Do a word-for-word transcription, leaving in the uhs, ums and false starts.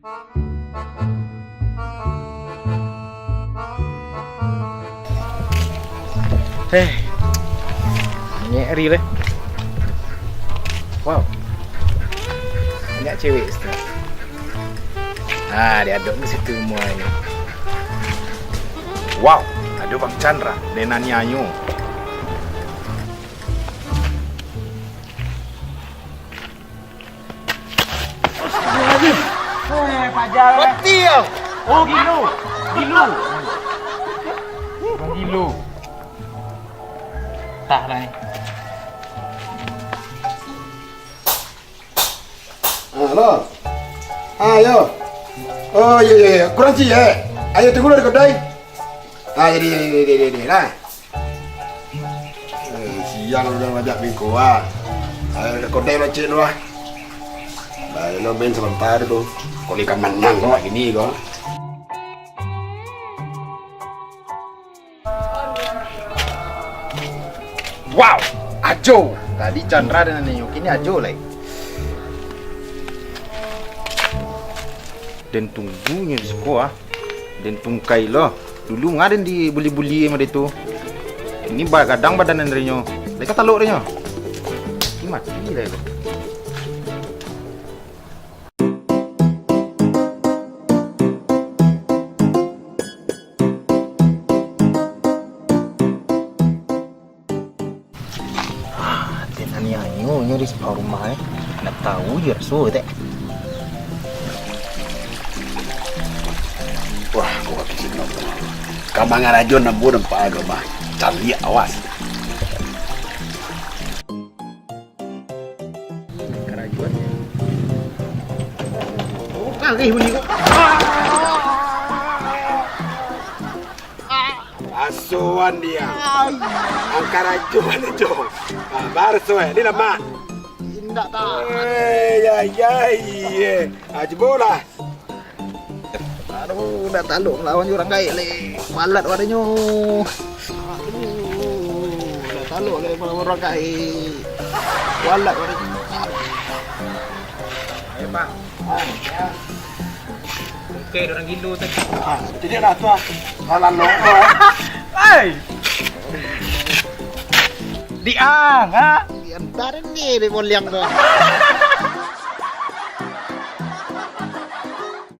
Heh. Ngeri leh. Wow. Banyak cewek situ. Ah, diadok di situ muanyo. Wow, ado Bang Chandra, den aniayo. Weh, paja, weh. Mati yo. Oh, gilo. Gilo. Bang gilo. Tah lah ni. Halo. Ayo. Oh, iyo, iyo, iyo. Kurang ciek, eh? Ayo, tunggu lah di kedai. Ah, jadi, jadi, jadi, jadi, jadi, nah. Eh, siang udah ngajak bingko, ah. Ayo, ke kedai lah, cik, lu, ah. Baik, lo main sebentar tu. Kok ikan manyang kok gini kok. Wow, ajo. Tadi Chandra dan Nio, kini ajo lai. Den tunggunyo di siko, ah. Den tungkai lo. Dulu ngaden dibuli-buli sama dia tu. Ini ba-, gadang badan dari nyo. Lai ka talok dari nyo. Ini mati lai tu. Ah, den aniayo nyo di sampah rumah, eh. Ndak tahu je raso, tek. Wah, kok kaki sini, Bang. Ka mangarajo nan buah nampak agak, Bang. Caliak, awas. Karajuan. Oh, kagih bunyi ko. Asoan dia. Angkarajuan itu. Ah, baru soe, ni lemak. Indak tahan. Eh, ya, ya, iya. Ah, cubolah. Aduh, ndak talok melawan jo urang gaek lai. Walat wadanyo. Aduh, ndak talok lai melawan urang gaek. Walat wadanyo. Ayo, Pak. Ah, ya. Oke, urang gilo tadi. Ah, jadi lah tu, ah. Lalan lo. Hei! Diang, ha? Diantarin ni di Moliang tu.